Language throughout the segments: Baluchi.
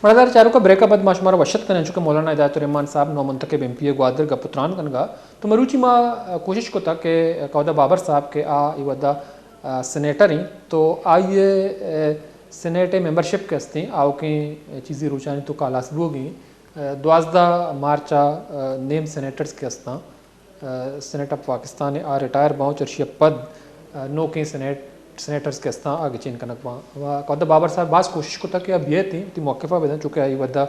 مڑدار چاروکا، بریک ءَ بعد ما شمارا وش اتک کنیں، چونکہ مولانا ہدایت الرحمان صاحب نومنتخب ایم پی اے گوادر گپ ءُ تران کنگا۔ تو مروچی ما کوشش کتا کہ کہودا بابر صاحب کہ آ ای وھدا سینیٹر ایں، تو آئی سینیٹ ممبرشپ کہ استیں آوکیں چیزی روچانی توکا ہلاس بوگی۔ دوازدہ مارچ ءَ نیم سینیٹرز کہ استاں، سینیٹ آف پاکستان ءَ آ ریٹائر باں، چرشی ءَ پد نوکیں سینیٹ، سینیٹرز کہ استاں آ گچین کنگ باں۔ و کہودا بابر صاحب باز کوشش کتا کہ آ بیت ایں، وتی موقف ءَ بدن، چونکہ آئی وھدا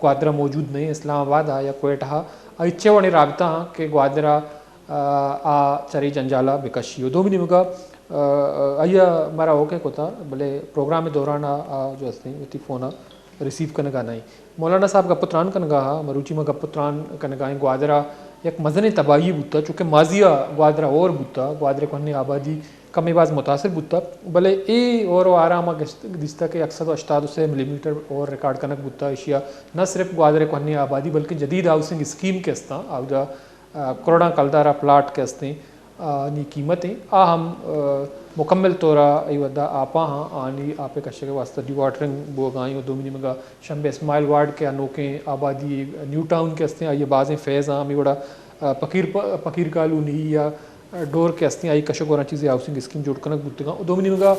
گوادر ءَ موجود نہ ایں، اسلام آباد ءَ یا کوئٹہ ءَ، آئی چہ وڑیں رابطہ آں کہ گوادر ءَ آ، آ چرے جنجال ءَ بکشی۔ و دومی نیمگا، آ، آ، آئی ءَ مارا اوکے کتا، بلے پروگرام دوران ءَ آ جو استیں وتی فون ءَ ریسیو کنگا نہ ایں۔ مولانا صاحب گپ ءُ تران کنگا ہا، مروچی ما گپ ءُ تران کنگا ایں۔ گوادر ءَ یک مزنیں تباہی بوتا، چونکہ ماضی ءَ گوادر ءَ ہور بوتا، گوادر ءِ کوہنیں آبادی کمے باز متاثر بوتا، بلے اے ہور ءُ ہار ءَ ما گشت، دیستا کہ یک سد ءُ ہشتاد ءُ سے ملی میٹر ہور ریکارڈ کنگ بوتا۔ ایشی ءَ نہ صرف گوادر ءِ کوہنیں آبادی بلکہ جدید ہاؤسنگ اسکیم کہ استاں، آودا آ، کروڑاں کلدار ءِ پلاٹ کہ استیں، آ، آنی قیمت ایں، آ ہم، آ، مکمل طور ءَ اے وھدا آپاں ہاں، آنی آپ ءِ کشگ ءِ واستہ ڈی واٹرنگ بوگا ایں۔ و دومی نیمگا شمبے اسماعیل وارڈ کہ آ نوکیں آبادی نیو ٹاؤن کہ استیں، آئی ءِ بازیں فیز آں، ہمے وڑا، آ، پکیر پ-، پکیر کالونی یا ڈور کہ استیں، آئی کشگ ءُ وراں چیزے ہاؤسنگ اسکیم جوڑ کنگ بوتگاں۔ و دومی نیمگا،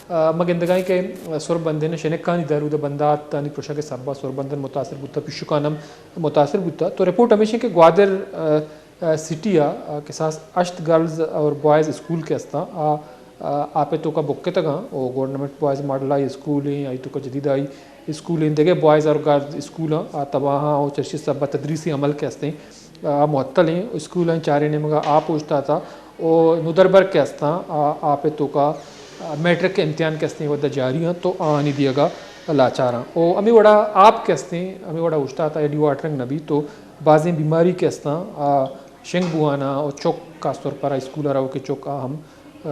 آ، ما گندگا ایں کہ سربندین شنکانی در اود ءَ بندات آنی پرشگ ءِ سبب ءَ سربندن متاثر بوتا، پیشکان ہم متاثر بوتا۔ تو رپورٹ ہمیش ایں کہ گوادر، آ، آ، سٹی ءَ، آ، کساس ہشت گرلز اور بوائز اسکول کہ استاں، آ، آ، آپ ءِ توکا بکتگاں۔ و government boys model high school ایں، آئی توکا جدید ہائی اسکول ایں، دگہ بوائز اور گرلز اسکول آں، آ تباہ آں و چرشی سبب ءَ تدریسی عمل کہ استیں، آ، معطل ایں۔ اسکول آں چاریں نیمگا آپ اوشتاتا و نودربر کہ استاں، آ، آپ ءِ توکا، آ، میٹرک ءِ امتحان کہ استیں وھدا جاری آں، تو آہانی دیگا لاچار آں۔ و ہمے وڑا آپ کہ استیں، ہمے وڑا اوشتاتا، ڈی واٹرنگ نہ بیت تو بازیں بیماری کہ استاں، آ، شنگ بوان آں و چک، خاص طور پر اسکول ءَ روکیں چک، آ ہم، آ،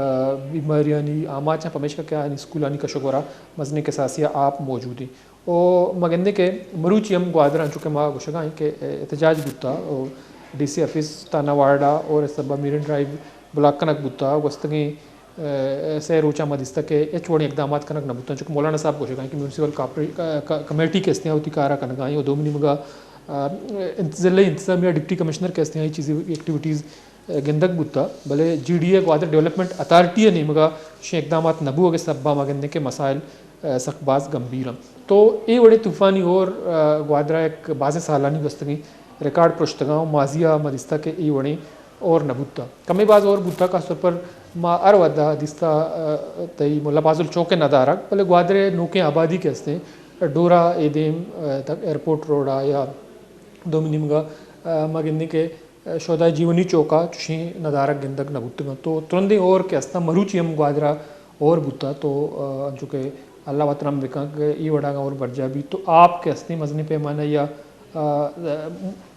بیماریانی آماچ آں، پمیشکا کہ آہانی اسکولانی کش ءُ گورا مزنیں کساسے ءَ آپ موجود ایں۔ و ما گندیں کہ مروچی ہم گوادر ءَ، چونکہ ما گوشگا ایں کہ احتجاج بوتا و ڈی سی آفس، تھانہ وارڈ ءَ اور سبا میرین ڈرائیو بلاک کنگ بوتا، گوستگیں، آ، سے روچاں ما دیستا کہ ہچ وڑیں اقدامات کنگ نہ بوتاں، چونکہ مولانا صاحب گوشگا ایں کہ میونسپل کارپوری-، ک-، ک-، کمیٹی کہ استیں وتی کارا کنگا ایں و دومی نیمگا، آ، انت-، ضلعی انتظامیہ، ڈپٹی کمشنر کہ استیں، آئی چیزی ایکٹیویٹیز گندگ بوتا، بلے G D A Gwadar development authority ءِ نیمگا چشیں اقدامات نہ بوگ ءِ سبب ءَ ما گندیں کہ مسائل، آ، سک باز گمبھیر انت۔ تو اے وڑیں طوفانی ہور، آ، گوادر ءَ یک بازیں سالانی گوستگیں ریکارڈ پرشتگاں و ماضی ءَ ما دیستا کہ اے وڑیں ہور نہ بوتا۔ کمے باز ہور بوتا، خاص طور پر ما ہر وھدا دیستا، آ، تئی ملا فاضل چوک ءِ ندارگ، بلے گوادر ءِ نوکیں آبادی کہ استیں، ڈورا اے دیم، آ، تک ایئرپورٹ روڈ ءَ یا دومی نیمگا، آ، ما گندیں کہ شہدائے جیونی چوک ءَ چشیں ندارگ گندگ نہ بوتگ انت۔ تو ترندیں ہور کہ استاں، مروچی ہم گوادر ءَ ہور بوتا، تو، آ، انچو کہ اللہ وت رحم بکن کہ اے وڑا اگاں ہور برجاہ بیت تو آپ کہ استیں مزنیں پیمانہ یا، آ،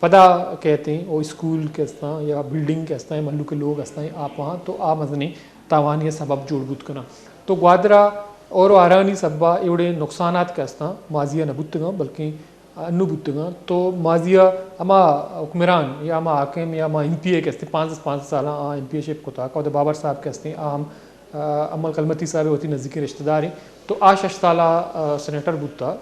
پدا کئیت ایں، او اسکول کہ استاں یا بلڈنگ کہ استاں یا مھلوک ءِ لوگ استاں، آپ آں تو آ مزنیں تاوانی ءِ سبب جوڑ بوت کناں۔ تو گوادر ءَ ہور و ہارانی سبب ءَ اے وڑیں نقصانات کہ استاں ماضی ءَ نہ بوتگاں، بلکیں انو بوتگاں۔ تو ماضی ءَ ہما حکمران یا ہما حاکم یا ہما ایم پی اے کہ استیں، پانزدہ، پانزدہ سالاں آ ایم پی اے شپ کتا، کہودا بابر صاحب کہ استیں، آ ہم، آ، امل کلمتی صاحب ءِ وتی نزیکیں رشتہ داریں۔ تو آ شش سال ءَ، آ، سینیٹر بوتا۔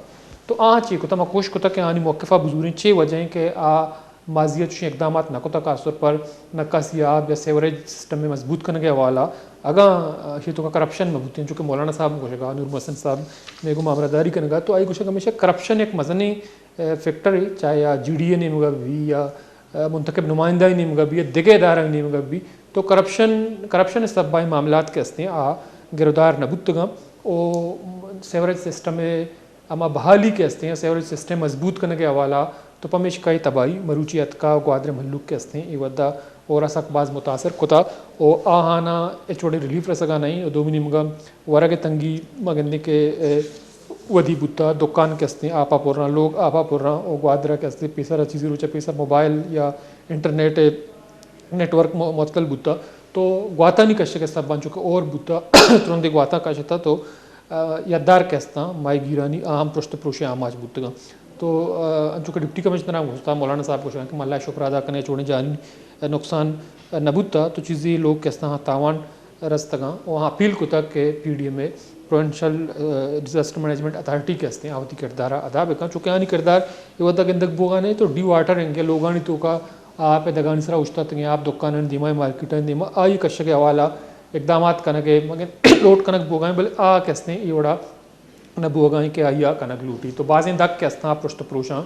تو آ چی کتا؟ ما کوشش کتا کہ آنی موقف ءَ بزوریں، چے وجہ ایں کہ آ ماضی ءَ چشیں اقدامات نہ کتا، خاص طور پر نکاسی آب یا سیوریج سسٹم ءِ مضبوط کنگ ءِ حوالہ ءَ۔ اگاں، آ، ایشی توکا کرپشن مہ بوتیں، چونکہ مولانا صاحب گوشگا، نور محسن صاحب مئے گوما ہمراہداری کنگا، تو آئی گوشگ ہمیشہ کرپشن یک مزنیں، آ، فیکٹر اے، چاہے آ جی ڈی اے نیمگا بی یا، آ، منتخب نمائندہ نیمگا بی یا دگہ ادارہ نیمگا بی، تو کرپشن، کرپشن ءِ سبب ءَ اے معاملات کہ استیں آ گرودار نہ بوتگاں۔ او سیوریج سسٹم ءِ ہما بحالی کہ استیں، سیوریج سسٹم مضبوط کنگ ءِ حوالہ ءَ، تو پمیشکا اے تباہی مروچی اتکا، گوادر ءِ مھلوک کہ استیں، اے وھدا ہور ءَ سک باز متاثر کتا و آہاناں ہچ وڑیں ریلیف رسگا نہ ایں و دومی نیمگا ورگ ءِ تنگی ما گندیں کہ، اے، ودی بوتا، دکان کہ استیں آپا پراں، لوگ آپا پراں و گوادر ءَ کہ استیں پیسر ءَ چیزے روچ ءَ پیسر موبائل یا انٹرنیٹ ءِ نیٹ ورک م-، معطل بوتا، تو گواتانی کشگ ءِ سبب ءَ چونکہ ہور بوتا، ترندیں گواتاں کشتا تو، آ، یدار کہ استاں ماہی گیرانی، آ ہم پرشت پروش ءِ آماچ بوتگاں۔ تو، آ، انچو کہ ڈپٹی کمشنر ءَ گوشتا، مولانا صاحب گوشاں کہ ما اللہ ءِ شکر ادا کنیں، چوڑیں جانی نقصان نہ بوتا، تو چیزے لوگ کہ استاں تاوان رستگاں و اپیل کتگ کہ پی ڈی ایم اے، پروونشل ڈیزاسٹر مینجمنٹ اتھارٹی کہ ہستیں، آ وتی کردار ءَ ادا بکن، چونکہ آنی کردار اے وھدا گندگ بوگا نہ انت، تو ڈی واٹرنگ یا لوگانی توکا آپ ءِ دگانی سرا اوشتاتگیں، آپ دکانانی دیما، مارکیٹانی دیما، آئی کشگ ءِ حوالہ اقدامات کنگ ءِ مگن لوٹ کنگ بوگا انت، بلے آ کہ ہستیں اے وڑا نہ بوگا انت کہ آئی ءَ کنگ لوٹی۔ تو بازیں دک کہ ہستاں پرشت پروشاں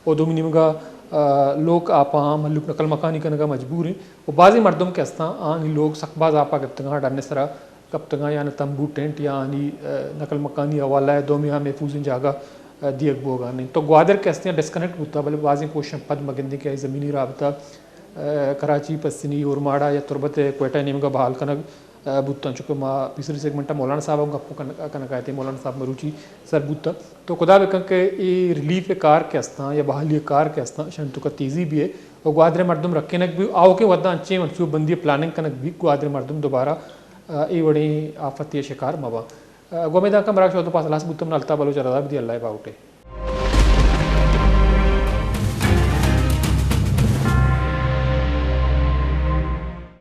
و دومی نیمگا، آ، لوگ آپاں مھلوک نقل مکانی کنگا مجبور انت و بازیں مردم کہ ہستاں آنی لوگ سک باز آپا گپتگاں، ڈن ءِ سرا گپتگاں یا نہ تمبو ٹینٹ یا آنی، آ، نقل مکانی حوالہ ءَ دومی ہم محفوظیں جاگہ، آ، دیگ بوگا نہ انت۔ تو گوادر کہ ہستیں ڈسکنیکٹ بوتا، بلے بازیں کوششاں پد مگندیں کہ آئی زمینی رابطہ، آ، کراچی، پسنی، اورماڑہ یا تربت ءِ کوئٹہ ءِ نیمگا بحال کنگ، آ، بوتاں، چونکہ ما پیسری سیگمنٹ ءَ مولانا صاحب ہم گپ کن-، کنگ ءَ اتیں، مولانا صاحب مروچی سر بوتاں۔ تو خدا بکن کہ اے ریلیف ءِ کار کہ ہستاں یا بحالی ءِ کار کہ ہستاں، اشانی توکا تیزی بیئے و گوادر ءِ مردم رکینگ بی، آؤکیں وھداں انچیں منصوبہ بندی ءُ پلاننگ کنگ بی، گوادر ءِ مردم دوبارہ، آ، اے وڑیں آفتے ءِ شکار مباں۔ آ، گوں امیداں کہ مراگش وھد ءُ پاس ہلاس بوتم، نہ الطاف بلوچ ءَ رضا بدی، اللہ ءِ باہوٹ ءَ۔